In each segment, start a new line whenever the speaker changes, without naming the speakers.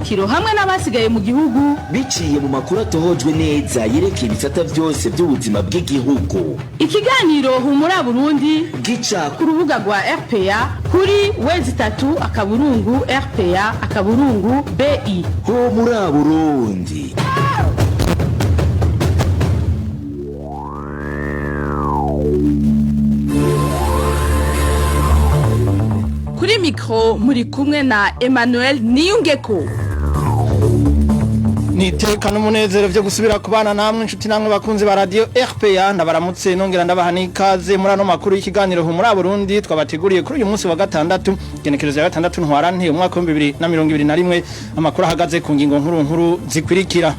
C'amavukiro hamwe n'abasigaye mu gihugu.
Biciye mu makuru atohojwe neza yerekeye ibisata vyose by'ubuzima bw'igihugu.
Ikiganiro Humura Burundi
gica
ku rubuga rwa RPA kuri w3.rpa.bi.
Humura Burundi.
Kuri mikro muri kumwe na Emmanuel Niyungeko.
Niteka n'umunezero vyo gusubira kubana namwe, inshuti namwe bakunzi ba radio RPA. Ndabaramutse nongera ndabaha n'ikaze muri ano makuru y'ikiganiro Humura Burundi twabateguriye kuri uyu munsi wa gatandatu, genekerezo ya 6 Ntwarante umwaka wa 2021. Amakuru ahagaze ku ngingo nkuru nkuru zikurikira: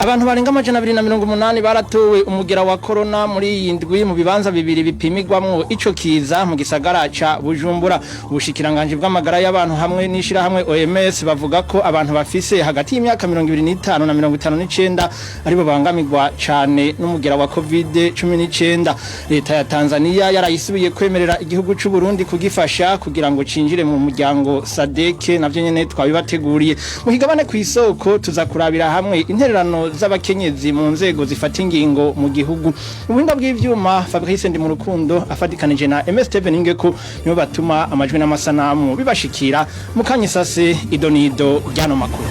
Abantu barenga 280 baratowe umugera wa corona muri iyi ndwi mu bibanza bibiri bipimigwamwo ico kiza mu gisagara ca Bujumbura. Ubushikiranganje bw'amagara y'abantu hamwe n'ishirahamwe OMS bavuga ko abantu bafise hagati y'imyaka 25 na 59 aribo bangamirwa cane n'umugera wa COVID-19. Leta ya Tanzania yarayisubiye kwemerera igihugu c'u Burundi kugifasha kugira ngo cinjire mu muryango SADC, navyo nyene twabibateguriye. Mu kigabane kw'isoko tuza kurabira hamwe intererano z'abakenyezi mu nzego zifata ingingo mu gihugu. Mu buhinga bw'ivyuma, Fabrice Ndi mu rukundo afatikanije na MS Steven Ingeko nibo batuma amajwi n'amasanamu bibashikira. Mu kanyisase idonido ryano makuru.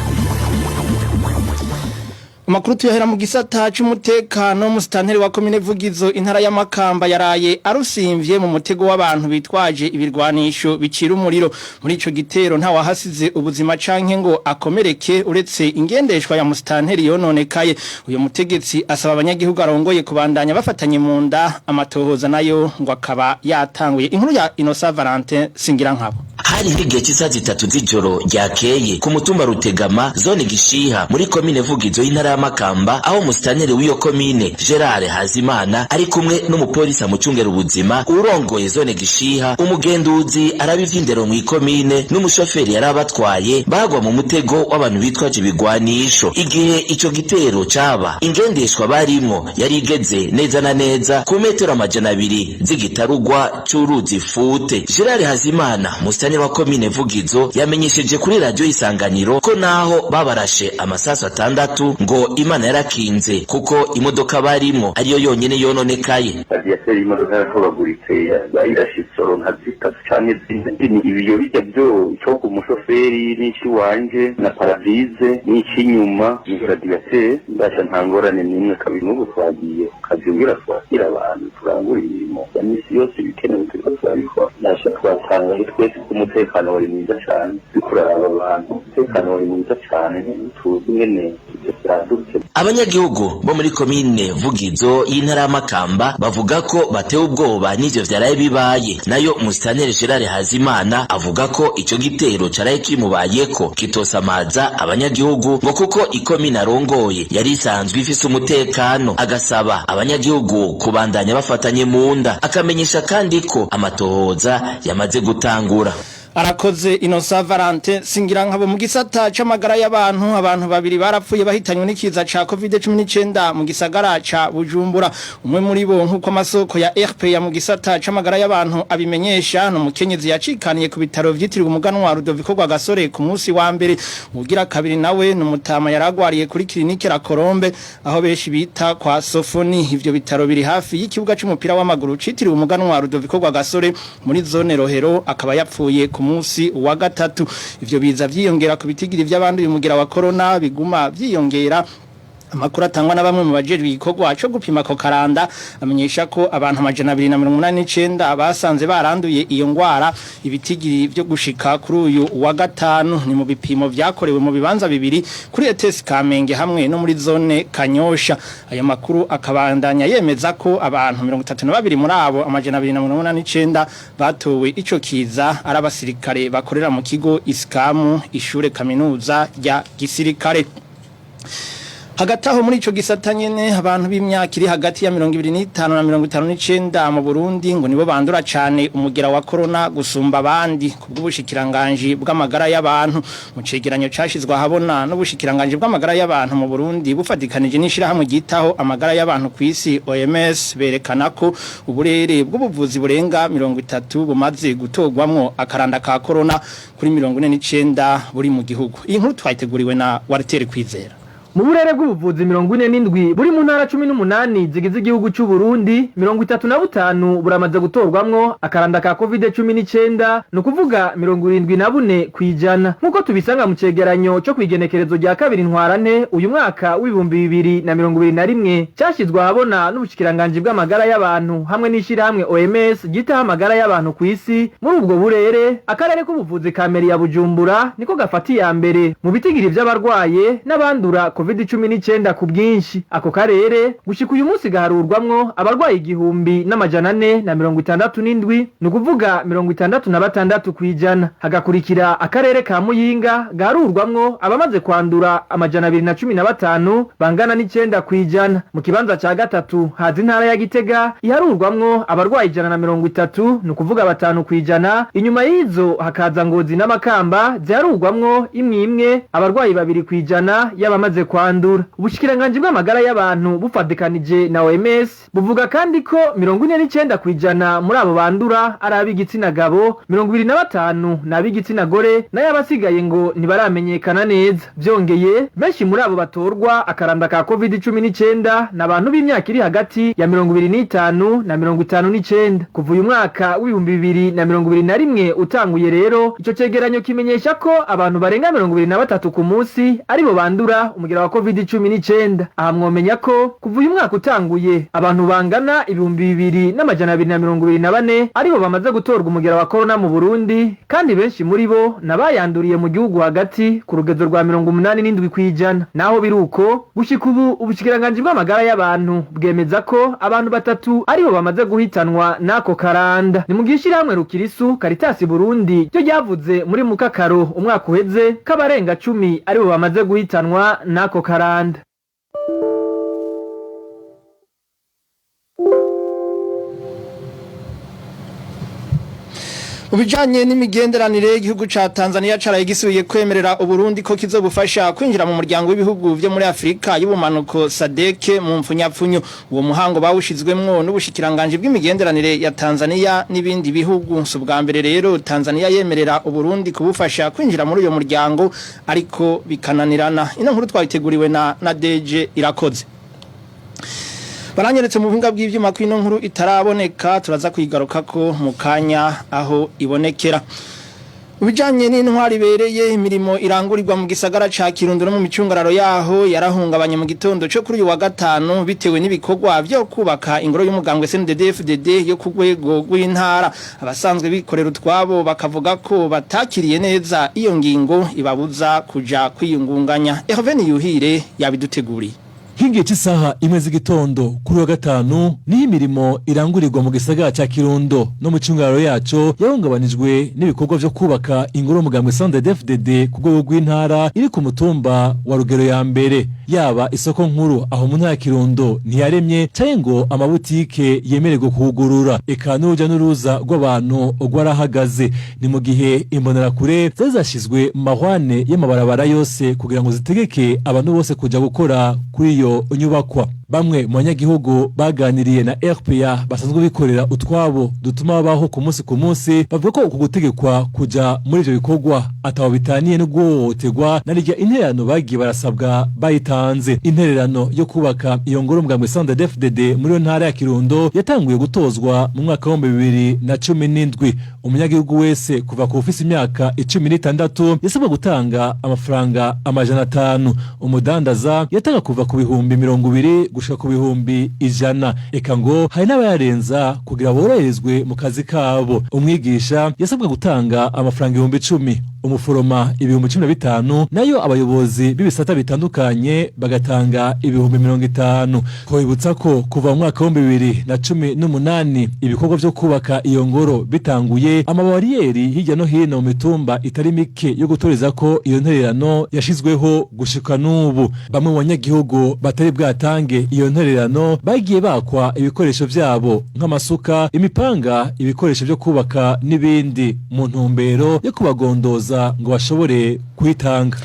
Amakuru tuyahera mu gisata c'umutekano. Musitanteri wa komine Vugizo, intara ya Makamba, yaraye arusimvye mu mutego w'abantu bitwaje ibirwanisho bicira umuriro. Muri ico gitero nta wahasize ubuzima canke ngo akomereke, uretse ingendeshwa ya musitanteri yononekaye. Uyo mutegetsi asaba abanyagihugu arongoye kubandanya bafatanye mu nda, amatohoza nayo ngo akaba yatanguye. Inkuru ya Innocent Valentin Singira nkabo.
Hari nk'igihe cy'isaha 3 z'ijoro ryakeye ku mutumba Rutegama, zone Gishiha, muri komine Vugizo y'intara ya Makamba, aho musitanteri w'iyo komine Gerard Hazimana ari kumwe n'umupolisi amucungera ubuzima, urongoye zone Gishiha, umugenduzi araba ivy'indero mw'ikomine n'umushoferi yari abatwaye, bagwa mu mutego w'abantu bitwaje ibigwanisho. Igihe ico gitero caba, ingendeshwa barimwo yari igeze neza na neza ku metero 200 z'igitarugwa c'uruzi Fute. Gerard Hazimana, musitanteri wa komine Vugizo, yamenyesheje kuri radio Isanganiro ko naho babarashe amasasu atandatu, ngo Imana yarakinze kuko imodoka barimwo ariyo yonyene yononekaye.
Radiateur y'imodoka yaratobaguritse, bayirashe isoro nka zitatu canke zine. Ibiyo bijya byo ico ku mushoferi n'iciwanje na pare-brise n'icinyuma ni radiateur. Mbasha nta ngorane n'imwe kabiri. N'ubu twagiye ku kazi kugira twakire abantu, turangure imirimo ya misi yose, ibikenewe turiko turabikora. Mbasha twasanga twese ko umutekano wari mwiza cane. Turiko uraraba abantu, umutekano wari mwiza cane, ntituzi ingene ivyo vyadutse.
Abanyagihugu bo muri komine Vugizo y'intara ya Makamba bavuga ko batewe ubwoba n'ivyo vyaraye bibaye. Nayo musitanteri Gerard Hazimana avuga ko ico gitero caraye kimubayeko kitosamaza abanyagihugu, ngo kuko ikomine arongoye yari isanzwe ifise umutekano, agasaba abanyagihugu kubandanya bafatanye mu nda, akamenyesha kandi ko amatohoza yamaze gutangura.
Arakoze Innocent Valentin Singira nkabo. Mu gisata c'amagara y'abantu, abantu babiri barapfuye bahitanywe n'ikiza ca COVID-19 mu gisagara ca Bujumbura. Umwe muri bo, nkuko amasoko ya RP ya mu gisata c'amagara y'abantu abimenyesha, no mukenyezi yacikaniye ku bitaro vyitiriwe umuganwa Rudoviko Rwagasore ku munsi wa mbere. Ugira kabiri nawe ni umutama yaragwariye kuri clinique La Colombe, aho benshi bita kwa Sofoni. Ivyo bitaro biri hafi y'ikibuga c'umupira w'amaguru citiriwe umuganwa Rudoviko Rwagasore muri zone Rohero, akaba yapfuye ku munsi wa gatatu. Ivyo biza vyiyongera ku bitigiri vy'abanduye umugera wa corona biguma vyiyongera. Amakuru atangwa na bamwe mu bajejwe igikorwa co gupima ko karanda amenyesha ko abantu 289 basanze baranduye iyo ngwara, ibitigiri vyo gushika kuri uyu wa gatanu. Ni mu bipimo vyakorewe mu bibanza bibiri, kuri ETS Kamenge hamwe no muri zone Kanyosha. Ayo makuru akabandanya yemeza ko abantu 32 muri abo 289 batowe ico kiza ari abasirikare bakorera mu kigo Iskamu, ishure kaminuza rya gisirikare. Hagati aho muri ico gisata nyene, abantu b'imyaka iri hagati ya 25 na 59 mu Burundi ngo nibo bandura cane umugera wa corona gusumba abandi, kubw'ubushikiranganje bw'amagara y'abantu. Mu cegeranyo cashizwe ahabona n'ubushikiranganje bw'amagara y'abantu mu Burundi bufatikanije n'ishirahamwe ryitaho amagara y'abantu kw'isi OMS, berekana ko uburere bw'ubuvuzi burenga 30 bumaze gutorwamwo akaranda ka corona kuri 49 buri mu gihugu. Iyi nkuru twayiteguriwe na Walter Kwizera.
Mu burere bw'ubuvuzi 47 buri mu ntara 18 zigize igihugu c'u Burundi, 35 buramaze gutorwamwo akaranda ka COVID-19, ni ukuvuga 74%, nk'uko tubisanga mu cegeranyo co kw'igenekerezo rya 2 Ntwarante uyu mwaka w'2021, cashyizwe ahabona n'ubushikiranganji bw'amagara y'abantu hamwe n'ishirahamwe OMS ryitaho amagara y'abantu kw'isi. Muri ubwo burere, akarere k'ubuvuzi ka meri ya Bujumbura niko gafata iya mbere mu bitigiri vy'abarwaye n'abandura COVID-19 ku bwinshi. Ako karere gushika uyu munsi gaharurwamwo abarwayi 1467, ni ukuvuga 66%. Hagakurikira akarere ka Muyinga gaharurwamwo abamaze kwandura 215 bangana n'9%. Mu kibanza ca gatatu haza intara ya Gitega iharurwamwo abarwayi 130, ni ukuvuga 5%. Inyuma y'izo hakaza Ngozi n'Amakamba ziharurwamwo imwe imwe abarwayi 2% y'abamaze kwandura. Ubushikiranganji bw'amagara y'abantu bufatikanije na OMS buvuga kandi ko 49% muri abo bandura ari ab'igitsina gabo, 25 ni ab'igitsina gore, nayo abasigaye ngo ntibaramenyekana neza. Vyongeye, benshi muri abo batorwa akaranda ka COVID-19 ni abantu b'imyaka iri hagati ya 25 na 59. Kuva uyu mwaka w'2021 utanguye rero, ico cegeranyo kimenyesha ko abantu barenga 23 ku munsi aribo bandura umugera wa COVID-19. Aha mwomenya ko kuva uyu mwaka utanguye abantu bangana 2224 aribo bamaze gutorwa umugera wa corona mu Burundi, kandi benshi muri bo nabayanduriye mu gihugu hagati ku rugezo rwa 87%. Naho biruko, gushika ubu ubushikiranganji bw'amagara y'abantu bwemeza ko abantu batatu aribo bamaze guhitanwa n'ako karanda. Ni mu gihe ishirahamwe Rukirisu Caritas Burundi ryo ryavuze muri Mukakaro umwaka uheze ko abarenga 10 aribo bamaze guhitanwa n'ako karanda.
Ubijanye n'imigenderanire, y'igihugu ca Tanzania caraye gisubiye kwemerera Uburundi ko kizobufasha kwinjira mu muryango w'ibihugu vyo muri Afrika y'ubumanuko, SADC mu mfunyapfunyo. Uwo muhango bawushizwemwo n'ubushikiranganje bw'imigenderanire ya Tanzania n'ibindi bihugu. Si ubwa mbere rero Tanzania yemerera Uburundi kubufasha kwinjira muri uyo muryango, ariko bikananirana. Ino nkuru twayiteguriwe na DG Irakoze. Baranyeretse mu buhinga bw'ivyuma ko ino nkuru itaraboneka, turaza kuyigarukako mu kanya aho ibonekera. Ubijanye n'intwari ibereye, imirimo irangurirwa mu gisagara ca Kirundo no mu micungararo yaho yarahungabanye mu gitondo cyo kuri uyu wa gatanu, bitewe n'ibikorwa vyo kubaka ingoro y'umugambwe CNDD-FDD yo ku rwego rw'intara. Abasanzwe bikorera utwabo bakavuga ko batakiriye neza iyo ngingo ibabuza kuja kwiyungunganya. Hervé Yuhire yabiduteguriye.
Nk'igihe cy'isaha 1 z'igitondo kuri wa gatanu niho imirimo irangurirwa mu gisagara ca Kirundo no mu cungararo yaco yahungabanijwe n'ibikorwa vyo kubaka ingoro y'umugambwe CNDD-FDD ku rwego rw'intara iri ku mutumba wa Rugero ya mbere. Yaba isoko nkuru aho mu ntara ya Kirundo ntiyaremye, canke ngo amabutike yemererwe kuhugurura, eka n'uruja n'uruza rw'abantu rwarahagaze. Ni mu gihe imbonerakure zari zashizwe mu mahwane y'amabarabara yose kugira ngo zitegeke abantu bose kuja gukora kuri iyo nyubakwa. Bamwe mu banyagihugu baganiriye na RPA basanzwe bikorera utwabo dutuma babaho ku munsi ku munsi bavuga ko uku gutegekwa kuja muri ivyo bikorwa ataho bitaniye no guhohoterwa, na rirya intererano bagiye barasabwa bayitanze. Intererano yo kubaka iyo ngoro mugambwe CNDD-FDD muri iyo ntara ya Kirundo yatanguye gutozwa mu mwaka w'2017. Umunyagihugu wese kuva ku ufise imyaka 16 yasabwa gutanga amafaranga 500. Umudandaza yatanga kuva ku 20,000. gushika ku 100,000. Eka ngo hari n'abayarenza kugira boroherezwe mu kazi kabo. Umwigisha yasabwe gutanga amafaranga 10,000, umuforoma 15,000, nayo abayobozi b'ibisata bitandukanye bagatanga 50,000. Twibutsa ko kuva mu mwaka wa 2018 ibikorwa vyo kubaka iyo ngoro bitanguye, amabariyeri hirya no hino mu mitumba itari mike yo gutoreza ko iyo ntererano yashizweho gushika n'ubu. Bamwe mu banyagihugu batari bwatange iyo ntererano bagiye bakwa ibikoresho vyabo nk'amasuka, imipanga, ibikoresho vyo kubaka n'ibindi, mu ntumbero yo kubagondoza ngo bashobore kuyitanga.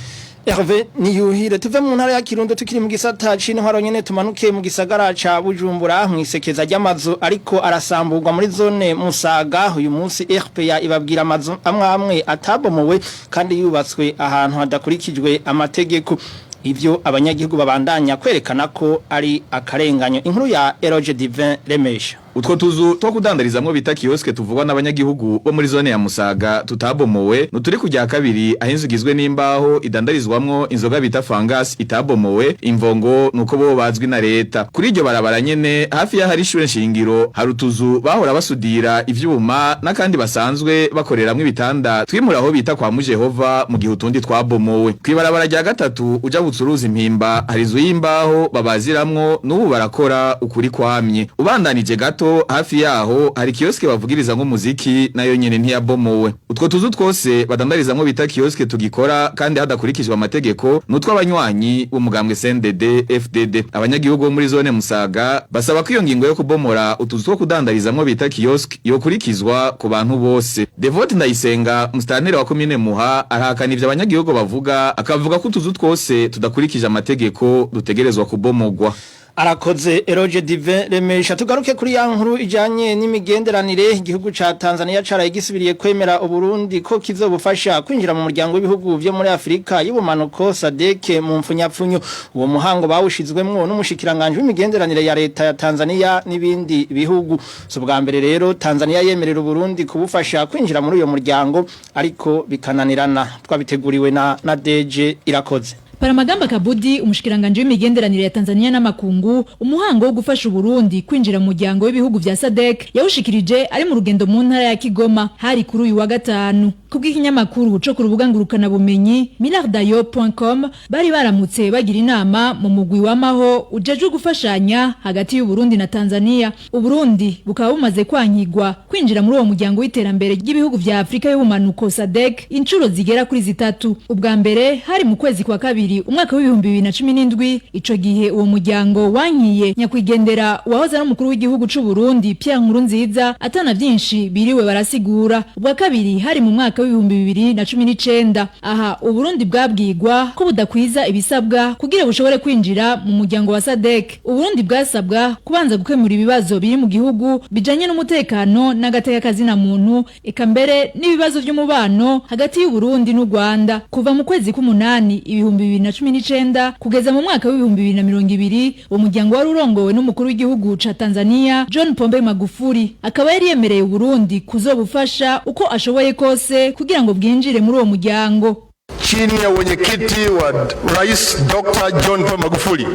Hervé Niyuhire. Tuve mu ntara ya Kirundo tukiri mu gisata c'intwaro nyene, tumanuke mu gisagara ca Bujumbura mwisekeza ry'amazu ariko arasamburwa muri zone Musaga. Uyu munsi RPA ibabwira amazu amwe amwe atabomowe kandi yubatswe ahantu hadakurikijwe amategeko, ivyo abanyagihugu babandanya kwerekana ko ari akarenganyo. Inkuru ya Eroge Divin Remesha.
Utwo tuzu two kudandarizamwo bita kioske tuvugwa n'abanyagihugu bo muri zone ya Musaga tutabomowe nuturi kujya kabiri, aho inzu igizwe n'imbaho idandarizwamwo inzoga bita fangas itabomowe. Imvongo nuko bo bazwi na leta. Kuri iryo barabara nyene, hafi y'ahari ishure nshingiro, hari utuzu bahora basudira ivyuma n'akandi basanzwe bakoreramwo ibitanda twimura aho bita kwa Mujehova, mu gihe utundi twabomowe. Kwibarabara rya gatatu uja bucuruza impimba hari inzu y'imbaho babaziramwo, n'ubu barakora ukuri kwamye. Ubandanije gato, hafi yaho hari kioske bavugirizamwo umuziki, nayo nyene ntiyabomowe. Utwo tuzu twose badandarizamwo bita kioske tugikora kandi hadakurikijwe amategeko nutwo abanywanyi b'umugambwe CNDD FDD. Abanyagihugu bo muri zone Musaga basaba ko iyo ngingo yo kubomora utuzu two kudandarizamwo bita kioske yokurikizwa ku bantu bose. Devote Ndayisenga, mustanteri wa komine Muha, arahakana ivyo abanyagihugu bavuga, akavuga ko utuzu twose tudakurikije amategeko dutegerezwa kubomogwa.
Arakoze Eroge Divin Remesha. Tugaruke kuri ya nkuru ijanye n'imigenderanire. Igihugu ca Tanzania caraye gisubiriye kwemera Uburundi ko kizobufasha kwinjira mu muryango w'ibihugu vyo muri Afrika y'ubumanuko, SADC mu mfunyapfunyo. Uwo muhango bawushizwemwo n'umushikiranganje w'imigenderanire ya leta ya Tanzania n'ibindi bihugu. So bwa mbere rero Tanzania yemerera Uburundi kubufasha kwinjira muri uyo muryango, ariko bikananirana. Twabiteguriwe na DG Irakoze.
Paramagamba Kabudi, umushikiranganje w'imigenderanire ya Tanzania n'amakungu, umuhango wo gufasha Uburundi kwinjira mu muryango w'ibihugu vya SADC yawushikirije ari mu rugendo mu ntara ya Kigoma, hari kuri uyu wa gatanu. Kubw'ikinyamakuru co ku rubuga ngurukana bumenyi millardayo.com, bari baramutse bagira inama mu mugwi w'amaho ujejwe gufashanya hagati y'u Burundi na Tanzania. Uburundi bukaba bumaze kwankigwa kwinjira muri uwo muryango w'iterambere ry'ibihugu vya Afrika y'ubumanuko SADC inshuro zigera kuri zitatu. Ubwa mbere hari mu kwezi kwa kabiri umwaka wa 2017. Ico gihe uwo muryango wankiye nyakwigendera uwahoze ari umukuru w'igihugu c'u Burundi Pierre Nkurunziza, atana vyinshi biriwe barasigura. Ubwa kabiri hari mu mwaka wa 2019. Aha Uburundi bwabwirwa ko budakwiza ibisabwa kugira bushobore kwinjira mu muryango wa SADC. Uburundi bwasabwa kubanza gukemura ibibazo biri mu gihugu bijanye n'umutekano n'agateka kazina muntu, eka mbere n'ibibazo vy'umubano hagati y'u Burundi n'u Rwanda. Kuva mu kwezi k'umunani 2019 kugeza mu mwaka wa 2020, uwo muryango wari urongowe n'umukuru w'igihugu ca Tanzania John Pombe Magufuli, akaba yari yemereye Uburundi kuzobufasha uko ashoboye kose kugira ngo bwinjire muri uwo muryango.
Chini ya wenyekiti wa Rais Dr. John Pombe Magufuli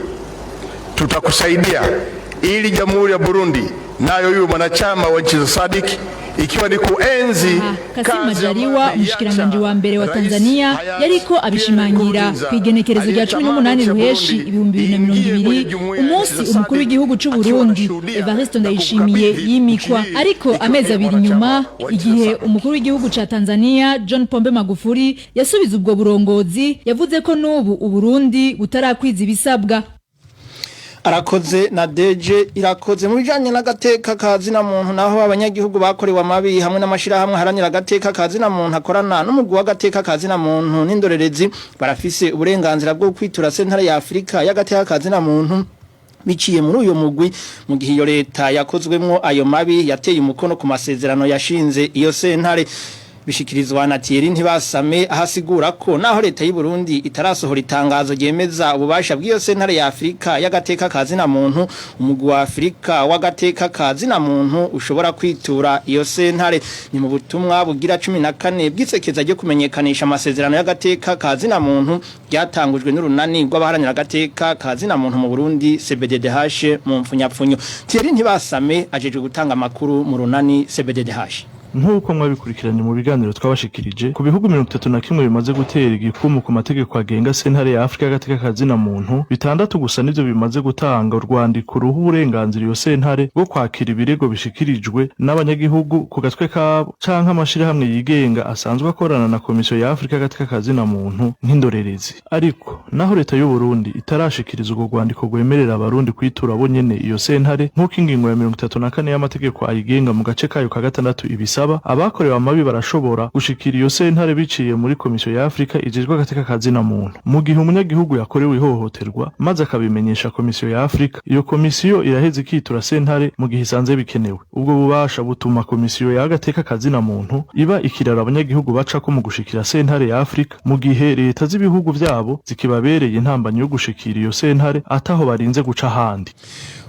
tutakusaidia ili Jamhuri ya Burundi nayo iwe mwanachama wa nchi za SADC, ikiwa ni kuenzi.
Kassim Majaliwa, umushikiranganje wa mbere wa Tanzania, yariko abishimangira kwigenekerezo rya 18 Ruheshi 2020, umunsi umukuru w'igihugu c'u Burundi Evariste Ndayishimiye yimikwa. Ariko amezi abiri nyuma, igihe umukuru w'igihugu ca Tanzania John Pombe Magufuli yasubiza ubwo burongozi, yavuze ko n'ubu Uburundi butarakwiza ibisabwa.
Arakoze na Deje Irakoze. Mu bijanye n'agateka kazina muntu naho, abanyagihugu bakorewe amabi hamwe n'amashirahamwe haranira agateka kazina muntu akorana n'umugwi w'agateka kazina muntu n'indorerezi barafise uburenganzira bwo kwitura sentare ya Afrika y'agateka kazina muntu biciye muri uyo mugwi, mu gihe iyo leta yakozwemwo ayo mabi yateye umukono ku masezerano yashinze iyo sentare. Bishikirizwa na Thierry Ntibasame, ahasigura ko naho leta y'u Burundi itarasohora itangazo ryemeza ububasha bw'iyo sentare ya Afrika y'agateka kazina muntu, umugwi wa Afrika w'agateka kazina muntu ushobora kwitura iyo sentare. Ni mu butumwa bugira 14 bw'isekeza ryo kumenyekanisha amasezerano y'agateka kazina muntu ryatangujwe n'urunani rw'abaharanira agateka kazina muntu mu Burundi, CBDDH mu mfunyapfunyo. Thierry Ntibasame ajejwe gutanga amakuru mu runani CBDDH.
Nk'uko mwabikurikiranye mu biganiro twabashikirije, ku bihugu 31 bimaze gutera igikumu ku mategeko agenga sentare ya Afrika y'agateka kazina muntu, bitandatu gusa nivyo bimaze gutanga urwandiko ruha uburenganzira iyo sentare bwo kwakira ibirego bishikirijwe n'abanyagihugu ku gatwe kabo canke amashirahamwe yigenga asanzwe akorana na Komisiyo ya Afrika y'agateka kazina muntu nk'indorerezi. Ariko naho leta y'u Burundi itarashikiriza urwo rwandiko rwemerera abarundi kwitura bo nyene iyo sentare, nk'uko ingingo ya 34 y'amategeko ayigenga mu gace kayo ka gatandatu ibisaba, abakorewe amabi barashobora gushikira iyo sentare biciye muri Komisiyo ya Afrika ijejwe agateka kazina muntu. Mu gihe umunyagihugu yakorewe ihohoterwa maze akabimenyesha Komisiyo ya Afrika, iyo komisiyo iraheza ikitura sentare mu gihe isanze bikenewe. Ubwo bubasha butuma Komisiyo y'agateka kazina muntu iba ikiraro abanyagihugu bacako mu gushikira sentare ya Afrika, mu gihe leta z'ibihugu vyabo zikibabereye intambanyi yo gushikira iyo sentare ataho barinze guca ahandi.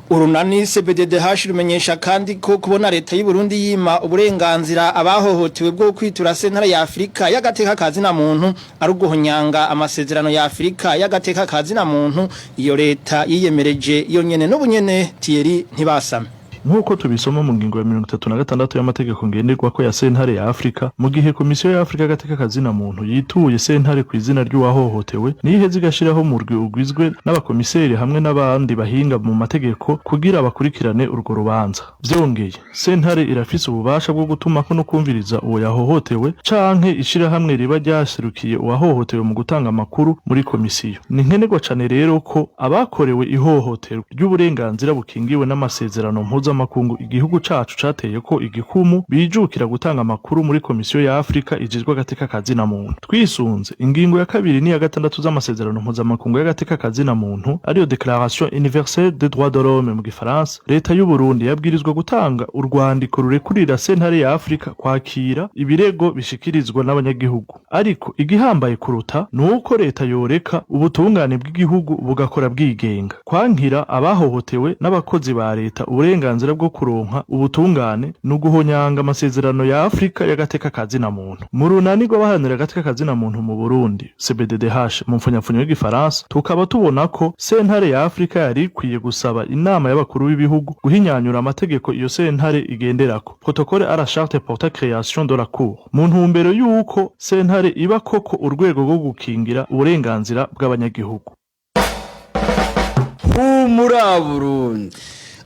Urunani CBDDH rumenyesha kandi ko kubona leta y'u Burundi yima uburenganzira abahohotewe bwo kwitura sentare ya Afrika y'agateka kazina muntu ari uguhonyanga amasezerano ya Afrika y'agateka kazina muntu iyo leta yiyemereje iyo nyene n'ubunyene. Thierry Ntibasame.
Nk'uko tubisoma mu ngingo ya 36 y'amategeko ngenderwako ya sentare ya Afrika, mu gihe Komisiyo ya Afrika y'agateka kazina muntu yituye sentare ku izina ry'uwahohotewe, niyo iheza igashiraho umurwi ugizwe n'abakomiseri hamwe n'abandi bahinga mu mategeko kugira bakurikirane urwo rubanza. Vyongeye, sentare irafise ububasha bwo gutumako no kumviriza uwo yahohotewe canke ishirahamwe riba ryaserukiye uwahohotewe mu gutanga amakuru muri komisiyo. Ni nkenerwa cane rero ko abakorewe ihohoterwa ry'uburenganzira bukingiwe n'amasezerano mpuzamakungu igihugu cacu cateye ko igikumu bijukira gutanga amakuru muri Komisiyo ya Afrika ijejwe agateka kazina muntu. Twisunze ingingo ya kabiri n'iya gatandatu z'amasezerano mpuzamakungu y'agateka kazina muntu, ariyo Déclaration universelle des droits de l'homme mu gifaransa, leta y'u Burundi yabwirizwa gutanga urwandiko rurekurira sentare ya Afrika kwakira ibirego bishikirizwa n'abanyagihugu. Ariko igihambaye kuruta ni uko leta yoreka ubutungane bw'igihugu bugakora bwigenga. Kwankira abahohotewe n'abakozi ba leta uburenganzira bwo kuronka ubutungane ni uguhonyanga amasezerano ya Afrika y'agateka kazina muntu. Mu runani rw'abaharanira agateka kazina muntu mu Burundi, CBDDH mu mfunyapfunyo y'igifaransa, tukaba tubona ko sentare ya Afrika yari ikwiye gusaba inama y'abakuru b'ibihugu guhinyanyura amategeko iyo sentare igenderako, protocole à la charte portant création de la cour, mu ntumbero y'uko sentare iba koko urwego rwo gukingira uburenganzira bw'abanyagihugu.
Humura Burundi.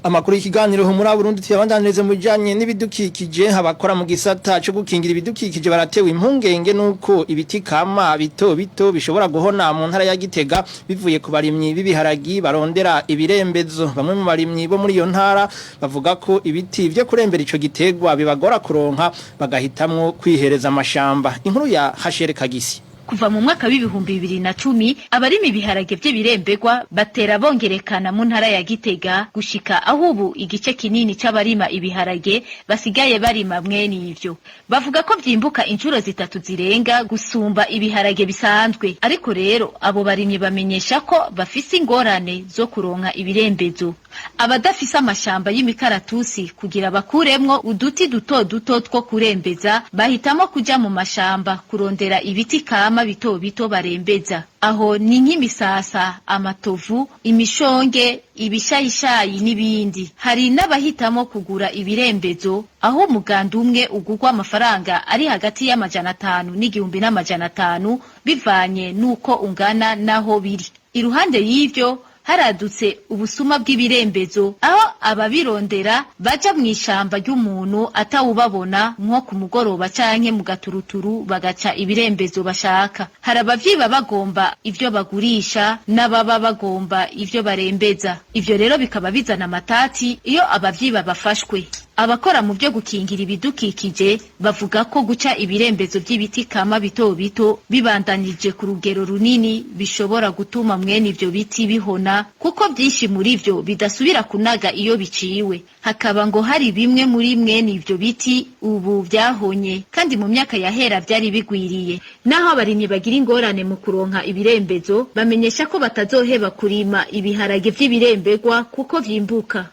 Amakuru y'ikiganiro Humura Burundi tuyabandanirize mu bijanye n'ibidukikije. Abakora mu gisata cyo gukingira ibidukikije baratewe impungenge nuko ibiti kama bito bito bishobora guhona mu ntara ya Gitega bivuye ku barimyi b'ibiharagi barondera ibirembezo. Bamwe mu barimyi bo muri iyo ntara bavuga ko ibiti vyo kurembera ico gitegwa bibagora kuronka, bagahitamwo kwihereza amashamba. Inkuru ya Hashere Kagisi.
Kuva mu mwaka w'2010 abarima ibiharage vy'ibiremberwa batera bongerekana mu ntara ya Gitega, gushika aho ubu igice kinini c'abarima ibiharage basigaye barima mwene ivyo. Bavuga ko vyimbuka incuro zitatu zirenga gusumba ibiharage bisanzwe. Ariko rero abo barimyi bamenyesha ko bafise ingorane zo kuronka ibirembezo. Abadafise amashamba y'imikaratusi kugira bakuremwo uduti duto duto two kurembeza bahitamo kuja mu mashamba kurondera ibiti kama bito bito barembeza. Aho ni nk'imisasa, amatovu, imishonge, ibishayishayi n'ibindi. Hari n'abahitamo kugura ibirembezo, aho umuganda umwe ugurwa amafaranga ari hagati y'500 n'1500, bivanye n'uko ungana n'aho biri. Iruhande y'ivyo, haradutse ubusuma bw'ibirembezo, aho ababirondera baja mw'ishamba ry'umuntu atawubabona, nko ku mugoroba canke mu gaturuturu, bagaca ibirembezo bashaka. Hari abavyiba bagomba ivyo bagurisha n'ababa bagomba ivyo barembeza. Ivyo rero bikaba bizana amatati iyo abavyiba bafashwe. Abakora mu vyo gukingira ibidukikije bavuga ko guca ibirembezo vy'ibiti kama bito bito bibandanije ku rugero runini bishobora gutuma mwene ivyo biti bihona. vyonona kuko vyinshi muri vyo bidasubira kunaga iyo biciwe. Hakaba ngo hari bimwe muri mwene ivyo biti ubu vyahonye kandi mu myaka yahera vyari bigwiriye. Naho abarimyi bagira ingorane mu kuronka ibirembezo, bamenyesha ko batazoheba kurima ibiharage vy'ibiremberwa kuko vyimbuka.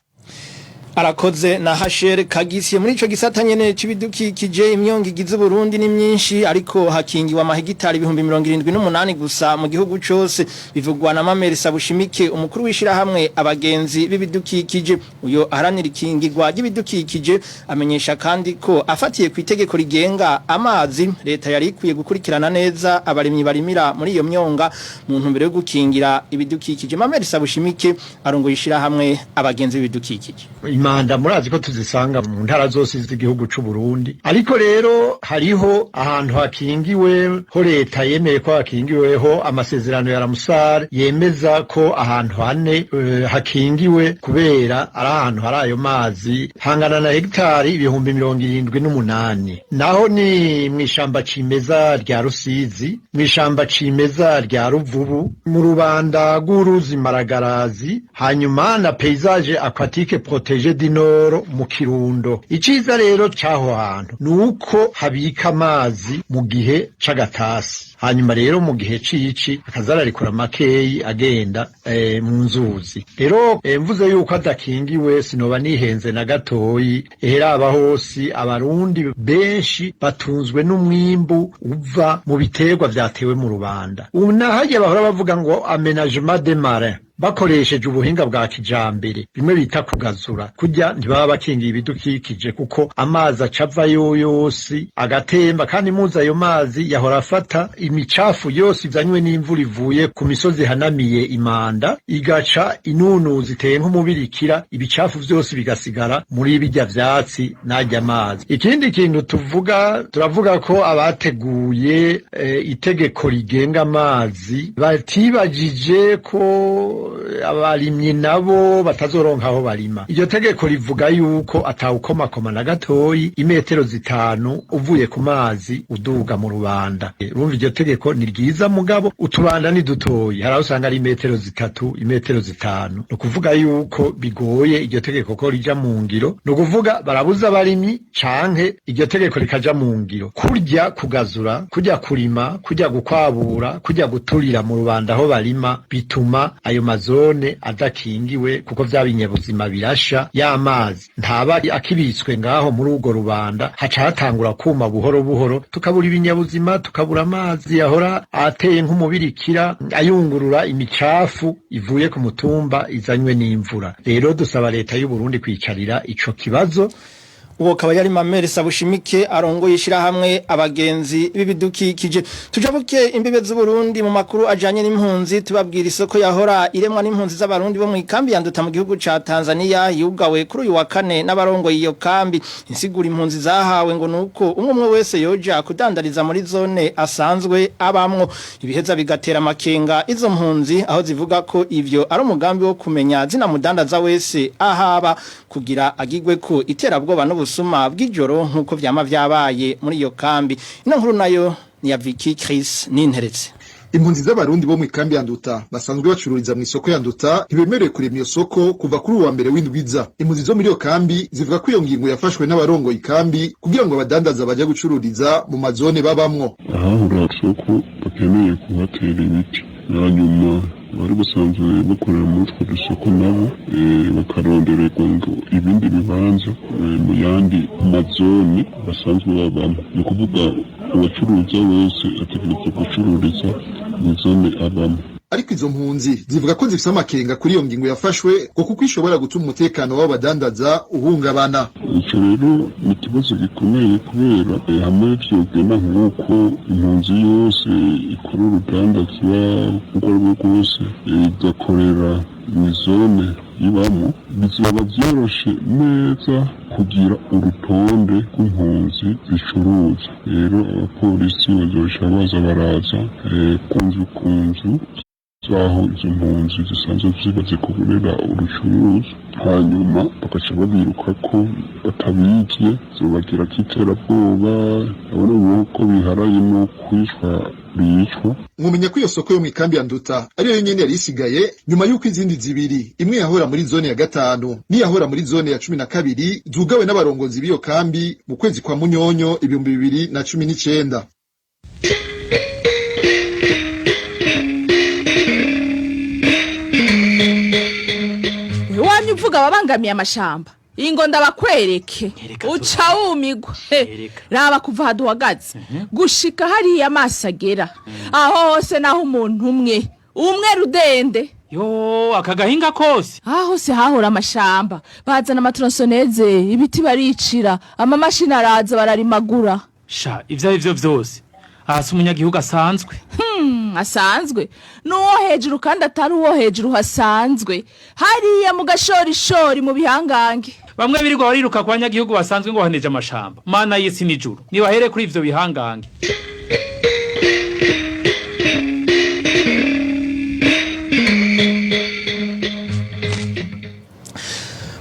Arakoze na Hasher Kagisiye. Muri ico gisata nyene c'ibidukikije, imyongo igize Burundi ni myinshi, ariko hakingiwe amahegitari 78,000 gusa mu gihugu cose, bivugwa na Mameri Sabushimike, umukuru w'ishirahamwe Abagenzi b'Ibidukikije. Uyo aharanira ikingirwa ry'ibidukikije amenyesha kandi ko afatiye ku itegeko rigenga amazi, leta yari ikwiye gukurikirana neza abarimyi barimira muri iyo myonga mu ntumbero yo gukingira ibidukikije. Mameri Sabushimike arongoye ishirahamwe Abagenzi b'Ibidukikije.
Imanda murazi ko tuzisanga mu ntara zose z'igihugu c'u Burundi, ariko rero hariho ahantu hakingiwe ho leta yemeye ko hakingiweho. Amasezerano ya Ramsar yemeza ko ahantu hane hakingiwe kubera ari ahantu hari ayo mazi, hangana na hegitari 78,000. Naho ni mw'ishamba cimeza rya Rusizi, mw'ishamba cimeza rya Ruvubu, mu rubanda rw'uruzi Maragarazi, hanyuma na paysage aquatique protégé du Nord mu Kirundo. Iciza rero c'aho hantu nuko habika amazi mu gihe c'agatasi, hanyuma rero mu gihe cici akazararikura makeyi agenda mu nzuzi. Rero mvuze yuko adakingiwe sinoba nihenze na gatoyi. Eheraba hose Abarundi benshi batunzwe n'umwimbu uva mu biterwa vyatewe mu rubanda. Ubu naharya bahora bavuga ngo aménagement des marais, bakoresheje ubuhinga bwa kijambere, bimwe bita kugazura, kurya ntibaba bakingiye ibidukikije, kuko amazi acavayo yose agatemba. Kandi muzi ayo mazi yahora afata imicafu yose izanywe n'imvura ivuye ku misozi ihanamiye imanda, igaca inunuza iteye nk'umubirikira, ibicafu vyose bigasigara muri birya vyatsi n'arya amazi. Ikindi kintu tuvuga, turavuga ko abateguye itegeko rigenga amazi batibajije ko abarimyi nabo batazoronka aho barima. Iryo tegeko rivuga yuko atawukomakoma na gatoyi imetero 5 uvuye ku mazi uduga mu rubanda. Urumva iryo tegeko ni ryiza, mugabo utubanda ni dutoyi, hari aho usanga ari imetero 3, imetero 5. Ni ukuvuga yuko bigoye iryo tegeko ko rija mu ngiro. Ni ukuvuga barabuza abarimyi canke iryo tegeko rikaja mu ngiro, kurya kugazura, kurya kurima, kurya gukwabura, kurya guturira mu rubanda aho barima bituma ayo mazone adakingiwe, kuko vya binyabuzima birasha, y'amazi ntaba akibitswe ngaho muri urwo rubanda, haca hatangura kuma buhoro buhoro, tukabura ibinyabuzima, tukabura amazi yahora ateye nk'umubirikira ayungurura imicafu ivuye ku mutumba izanywe n'imvura. Rero dusaba leta y'u Burundi kwicarira ico kibazo.
Uwo kaba yari Mamere Sabushimike arongoye ishirahamwe Abagenzi b'Ibidukikije. Tujabuke imbibe z'Uburundi mu makuru ajanye n'impunzi, tubabwira isoko yahora iremwa n'impunzi z'Abarundi bo mu ikambi ya Nduta mu gihugu ca Tanzania yugawe kuri uyu wa kane n'abarongoye iyo kambi. Insigura impunzi zahawe ngo nuko umwe umwe wese yoja kudandariza muri zone asanzwe abamwo, ibiheza bigatera amakenga izo mpunzi, aho zivuga ko ivyo ari umugambi wo kumenya zina mudandaza wese ahaba kugira agigwe ko iterabwoba n'ubusuma bw'ijoro, nk'uko vyama vyabaye muri iyo kambi. Ino nkuru nayo ni ya Vicky Chris Ninteretse.
Impunzi z'Abarundi bo mu ikambi ya Nduta basanzwe bacururiza mu isoko ya Nduta ntibemerewe kurema iyo soko kuva kuri uwa mbere w'indwiza. Impunzi zo muri iyo kambi zivuga ko iyo ngingo yafashwe n'abarongoye ikambi kugira ngo abadandaza baje gucururiza mu mazone babamwo.
Ahahura isoko bakeneye kuhatera ibiti, hanyuma bari basanzwe bakorera muri utwo dusoko nabo bakarondererwa ngo ibindi bibanza mu yandi mazone basanzwe babamo. Ni ukuvuga uwacuruza wese ategerezwa gucururiza mu zone abamo.
Ariko izo mpunzi zivuga ko zifise amakenga kuri iyo ngingo yafashwe, ngo kuko ishobora gutuma umutekano w'abadandaza uhungabana.
Ico rero ni ikibazo gikomeye, kubera hamwe vyogenda nk'uko, impunzi yose ikora urudandazwa urwo ari rwo rwose igakorera mw'izone ibamo, bizoba vyoroshe neza kugira urutonde rw'impunzi zicuruza. Rero abapolisi bazoca baza baraza ku nzu ku nzu z'aho izo mpunzi zisanzwe ziba zikorera urucuruzi. Hanyuma bagaca babirukako batabivye, zobagirako iterabwoba. Urabona ko biharaye no kwicwa bicwa.
Mwomenya ko iyo soko yo mw'ikambi ya Nduta ariyo yonyene yari isigaye nyuma y'uko izindi zibiri, imwe yahora muri zone ya gatanu n'iyahora muri zone ya 12, zugawe n'abarongozi b'iyo kambi mu kwezi kwa Munyonyo 2019.
Iwanyu uvuga ababangamiye amashamba. Ingo ndabakwereke uca wumigwa. Raba kuva aha duhagaze gushika hariya amaso agera aho hose, naho umuntu umwe umwe rudende.
Yo, aka gahinga kose?
Aho hose hahora amashamba, bazana amatronsoneze, ibiti baricira, amamashini araza bararimagura.
Sha, ivyo ari vyo vyose hasi umunyagihugu asanzwe.
Asanzwe n'uwo hejuru, kandi atari uwo hejuru hasanzwe, hariya mu gashorishori mu bihangange.
Bamwe birirwa bariruka ku banyagihugu basanzwe ngo baheneje amashamba. Mana y'isi n'ijuru, nibahere kuri ivyo bihangange.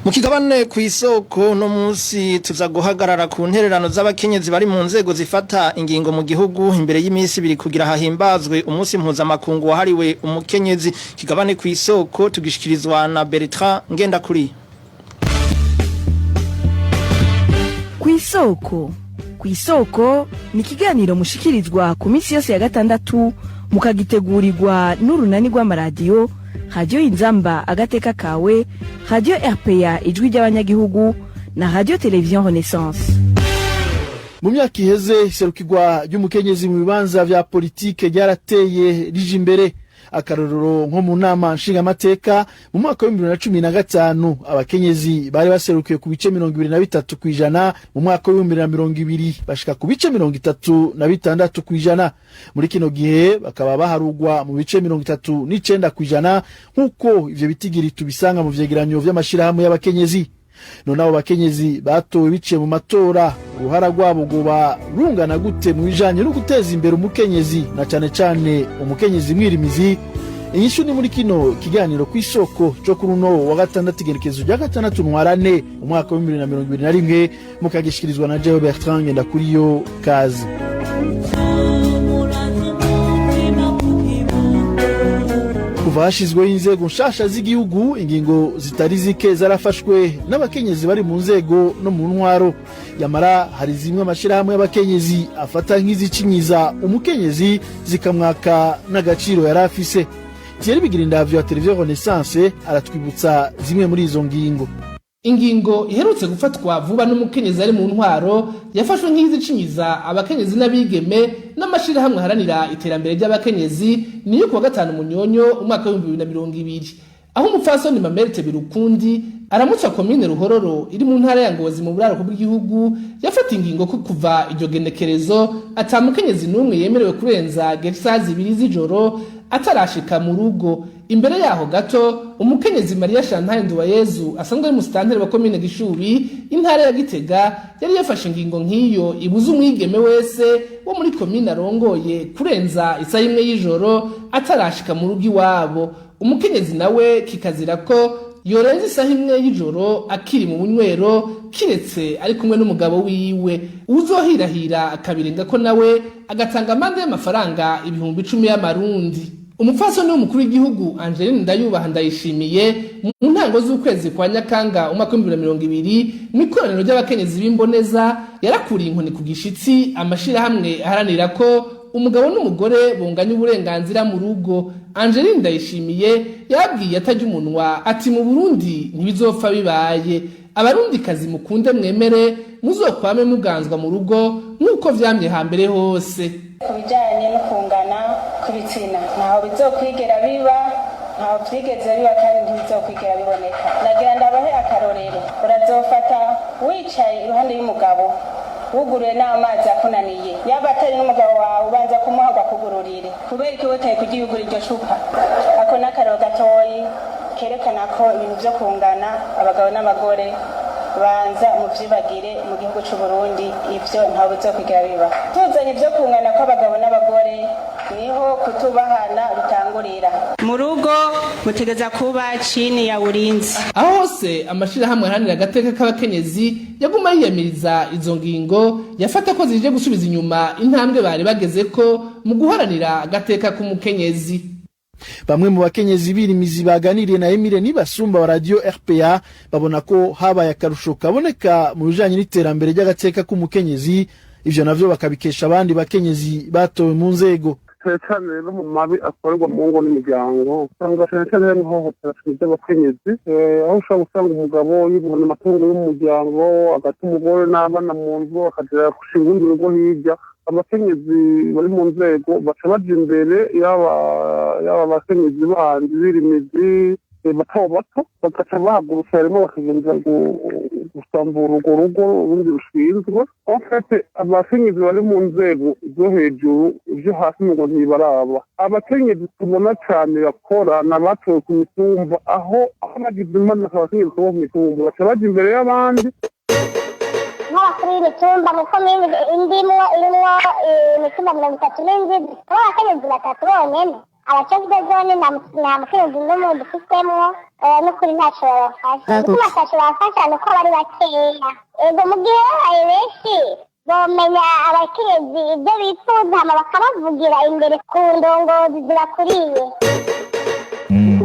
Mu kigabane ku isoko no munsi tuza guhagarara ku ntererano z'abakenyezi bari mu nzego zifata ingingo mu gihugu imbere y'iminsi ibiri kugira hahimbazwe umunsi mpuzamakungu wahariwe umukenyezi. Kigabane ku isoko tugishikirizwa na Bertrand Ngendakuri.
Kw'isoko, kw'isoko ni ikiganiro mushikirizwa ku minsi yose ya gatandatu, mukagitegurirwa n'urunani rw'amaradiyo Radiyo Inzamba Agateka Kawe, Radiyo RPA Ijwi ry'Abanyagihugu na Radiyo Televiziyo Renaissance.
Mu myaka iheze, iserukirwa ry'umukenyezi mu bibanza vya politike ryarateye rije imbere. Akarorero, nko mu nama nshingamateka mu mwaka wa 2015, abakenyezi bari baserukiye ku bice 23%. Mu mwaka wa 2020 bashika ku bice 36%. Muri kino gihe bakaba baharugwa mu bice 39%, nk'uko ivyo bitigiri tubisanga mu vyegeranyo vy'amashirahamwe y'abakenyezi. None abo bakenyezi batowe biciye mu matora, uruhara rwabo rwoba rungana gute mu bijanye no guteza imbere umukenyezi, na cane cane umukenyezi mwirimizi? Inyishu ni muri kino kiganiro ku isoko co kuri uno wa gatandatu, igenekerezo rya 6 Ntwarante umwaka wa 2021, mukagishikirizwa na jewe Bertrand Ngendakuriyo. Kazi. Kuva hashizweho inzego nshasha z'igihugu, ingingo zitari zike zarafashwe n'abakenyezi bari mu nzego no mu ntwaro. Yamara hari zimwe amashirahamwe y'abakenyezi afata nk'izicinyiza umukenyezi, zikamwaka n'agaciro yari afise. Thierry Bigirindavyo wa Televiziyo Renaissance aratwibutsa zimwe muri izo ngingo.
Ingingo iherutse gufatwa vuba n'umukenyezi ari mu ntwaro yafashwe nk'izicinyiza abakenyezi n'abigeme n'amashirahamwe aharanira iterambere ry'abakenyezi niyo kuwa 5 Munyonyo umwaka wa 2020, aho umupfasoni Mamerite Birukundi aramutsa komine Ruhororo iri mu ntara ya Ngozi mu buraruko bw'igihugu yafata ingingo ko kuva iryo genekerezo ata mukenyezi n'umwe yemerewe kurenza isaha 2 z'ijoro atarashika mu rugo. Imbere yaho gato, umukenyezi Maria Chantal Nduwayezu asanzwe ari musitanteri wa komine Gishubi, intara ya Gitega, yari yafashe ingingo nk'iyo ibuza umwigeme wese wo muri komine arongoye kurenza isaha 1 y'ijoro atarashika mu rugo iwabo. Umukenyezi nawe kikazira ko yorenza isaha 1 y'ijoro akiri mu bunywero, kiretse ari kumwe n'umugabo wiwe. Uzohirahira akabirenga ko nawe agatanga amande y'amafaranga 10,000 y'amarundi. Umupfasoni w'umukuru w'igihugu Angeline Ndayubaha Ndayishimiye, mu ntango z'ukwezi kwa Nyakanga umwaka wa 2020, mu ikoraniro ry'abakenyezi b'imboneza, yarakuriye inkoni ku gishitsi amashirahamwe aharanira ko umugabo n'umugore bunganya uburenganzira mu rugo. Angeline Ndayishimiye yabwiye atajya umunwa ati: "Mu Burundi ntibizopfa bibaye. Abarundikazi mukunde mwemere muzokwame muganzwa mu rugo nk'uko vyamye hambere hose."
Ku bijyanye no kungana kw'ibitsina, ntaho bizokwigera biba, ntaho byigeze biba kandi ntibizokwigera biboneka. Nagira ndabahe akarorero: urazofata wicaye iruhande y'umugabo, wuguruye n'amazi akunaniye, yaba atari n'umugabo wawe, ubanza kumuha ngo akugururire. Kubera iki witaye kugiyugura iryo cupa? Ako ni akarorero gatoyi kerekana ko ibintu byo kungana abagabo n'abagore banza muvyibagire. Mu gihugu c'u Burundi ivyo ntawe bizokwigera biba. Tuzanye ivyo kungana kw'abagabo n'abagore, niho kutubahana bitangura. barongorera mu rugo. Mutegeza kuba chini ya ulinzi.
Aho hose amashirahamwe aharanira agateka k'abakenyezi yaguma yiyamiriza izo ngingo, yafata ko zije gusubiza inyuma intambwe bari bageze ko mu guharanira agateka k'umukenyezi.
Bamwe mu bakenyezi birimizi baganiriye na Emile Nibasumba wa Radio RPA babona ko habaye akarusho kaboneka mu bijanye n'iterambere ry'agateka k'umukenyezi. Ivyo navyo bakabikesha abandi bakenyezi batowe mu nzego.
Cyane cyane rero mu mabi akorerwa mu ngo n'imiryango, usanga cyane cyane harimo ihohotera ry'abakenyezi, aho ushobora gusanga umugabo yibona amatungo y'umuryango, agata umugore n'abana mu nzu, akagera gushinga urundi rugo hirya. Abakenyezi bari mu nzego baca baja imbere yaba abakenyezi bandi birimizi bato bato, bagaca bahaguruka harimo bakagenda gusambura urwo rugo urundi rushinzwe. En fait, abakenyezi bari mu nzego zo hejuru, ibyo hasi ngo ntibaraba. Abakenyezi tubona cyane bakora ni abatowe ku mitumba, aho bagize impanuka, abakenyezi bo ku mitumba baca baja imbere y'abandi.
Nk'abakuru b'imitumba mu komini indimwo irimwo imitumba 37, abo abakenyezi batatu bonyene. Aba chefs de zone nta mukenyezi n'umwe dufitsemwo. N'ukuri ntaco babafasha. Igituma ataco babafasha ni uko bari bakeya. Ego, mu gihe babaye benshi bomenya abakenyezi ibyo bifuza, hama bakabavugira imbere ku ndongozi zibakuriye.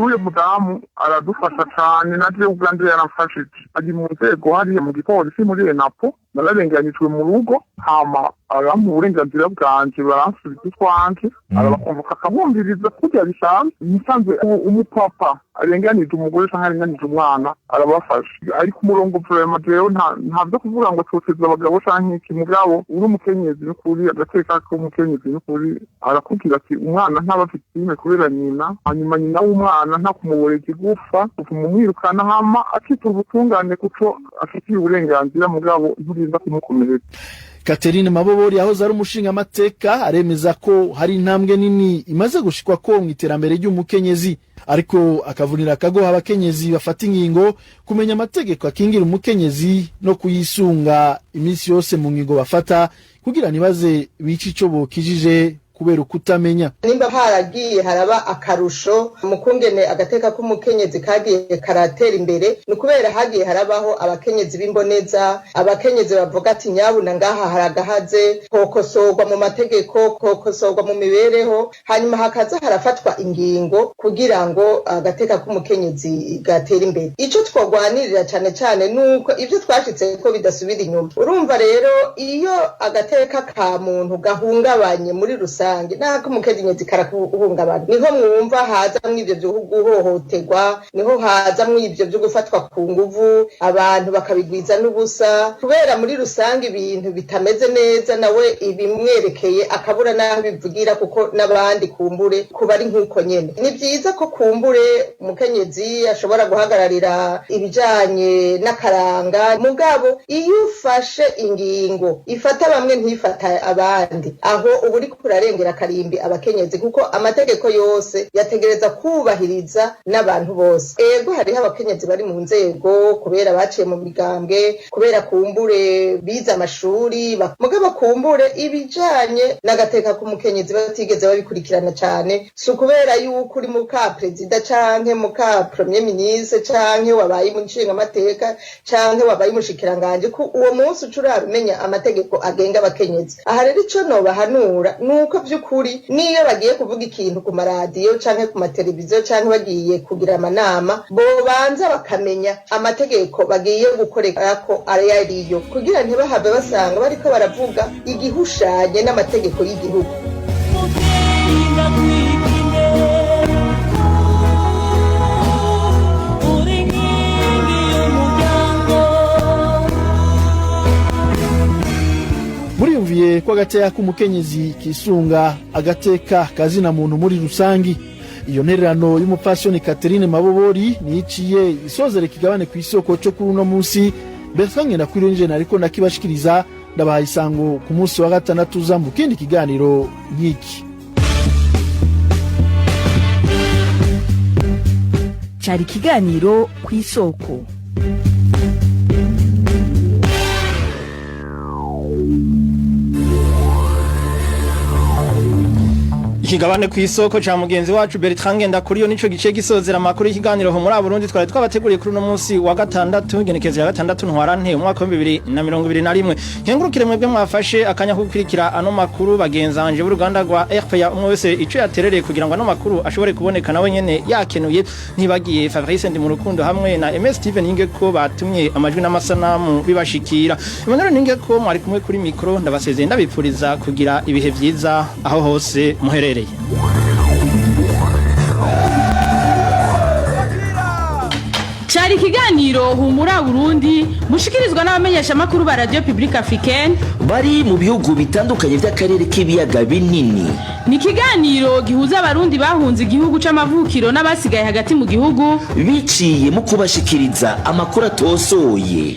Uyu mudamu aradufasha cyane, na jewe ubwanjye yaramfashije. Ari mu nzego hariya mu gipolisi muri ENAPO. Nararenganijwe mu rugo, hama arampa uburenganzira bwanje, baransubiza utwanje, arabakonvoka akabumviriza kurya bisanzwe. Musanzwe umupapa arenganije umugore canke arenganije umwana, arabafasha, ari ku murongo. Vraiment, jewe nta vyo kuvuga ngo toteza abagabo canke iki. Mugabo uri umukenyezi, n'ukuri agateka k'umukenyezi, n'ukuri arakubwira ati umwana ntaba victime kubera nyina, hanyuma nyina w'umwana nta kumuboreza igufa, umwirukana, hama akitura ubutungane kuko afitiye uburenganzira, mugabo nturinda kumukomeretsa.
Catherine Mabobori yahoze ari umushingamateka aremeza ko hari intambwe nini imaze gushikwa ko mu iterambere ry'umukenyezi, ariko akavunira akagoha abakenyezi bafata ingingo kumenya amategeko akingira umukenyezi no kuyisunga iminsi yose mu ngingo bafata, kugira ntibaze bice ico bokijije kubera ukutamenya.
Nimba haragiye haraba akarusho mu kungene agateka k'umukenyezi kagiye karatera imbere, ni ukubera hagiye harabaho abakenyezi b'imboneza, abakenyezi bavuga ati nyabuna ngaha haragahaze, kokosorwa mu mategeko, kokosorwa mu mibereho, hanyuma hakaza harafatwa ingingo kugira ngo agateka k'umukenyezi gatere imbere. Ico twogwanirira cane cane nuko ivyo twashitse ko bidasubira inyuma. Urumva rero, iyo agateka ka muntu gahungabanye muri rusange, nako umukenyezi karakuhungabana, niho mwumva hazamwo ivyo vyo guhohoterwa, niho hazamwo ivyo vyo gufatwa ku nguvu, abantu bakabigwiza n'ubusa, kubera muri rusange ibintu bitameze neza, nawe ibimwerekeye akabura n'aho bivugira, kuko n'abandi kumbure kuba ari nk'uko nyene. Ni vyiza ko kumbure umukenyezi ashobora guhagararira ibijanye n'akaranga, mugabo iyo ufashe ingingo ifata bamwe ntifata abandi, aho uba uriko urarengera karimbi abakenyezi, kuko amategeko yose yategereza kubahiriza n'abantu bose. Ego, hariho abakenyezi bari mu nzego kubera baciye mu migambwe, kubera kumbure bize amashuri, mugabo kumbure ibijanye n'agateka k'umukenyezi batigeze babikurikirana cane. Si ukubera yuko uri muka perezida canke muka premier ministre canke wabaye mu nshingamateka canke wabaye umushikiranganji ko uwo munsi uca urara umenya amategeko agenga abakenyezi. Aha rero ico nobahanura nuko vy'ukuri niyo bagiye kuvuga ikintu ku maradiyo canke ku mateleviziyo canke bagiye kugira amanama, bobanza bakamenya amategeko bagiye gukorerako ayo ariyo, kugira ntibahave basanga bariko baravuga igihushanye n'amategeko y'igihugu.
Muriyumviye ko agateka k'umukenyezi kisunga agateka kazina muntu muri rusangi. Iyo ntererano y'umupfasoni Catherine Mabobori niciye isozera ikigabane ku isoko cyo kuri uno munsi. Bertrand Ngendakwiriye ariko ndakibashikiriza, ndabahaye isango ku munsi wa gatandatu uza mu kindi kiganiro nk'iki.
Cari ikiganiro ku isoko.
Ikigabane ku isoko ca mugenzi wacu Bertrand Ngendakuriyo nico gice gisozera amakuru y'ikiganiro ho muri Burundi twari twabateguriye kuri uno munsi wa gatandatu, igenekezo ya gatandatu ntwarante umwaka wa 2021. Nkengurukire mwebwe mwafashe akanya ko gukurikira ano makuru, bagenzanje b'uruganda rwa RPA, umwe wese ico yaterereye kugira ngo ano makuru ashobore kuboneka nawe nyene yakenuye, ntibagiye Fabrice Ndi mu rukundo hamwe na MS Steven Ninge ko batumye amajwi n'amasanamu bibashikira. Emmanuel Ninge ko mwari kumwe kuri micro, ndabasezeye ndabipfuriza kugira ibihe vyiza aho hose muherereye.
Cari ikiganiro Humura Burundi mushikirizwa n'abamenyeshamakuru ba Radio Publique Africaine
bari mu bihugu bitandukanye by'akarere k'ibiyaga binini.
Ni ikiganiro gihuza abarundi bahunze igihugu c'amavukiro n'abasigaye hagati mu gihugu
biciye mu kubashikiriza amakuru atosoye.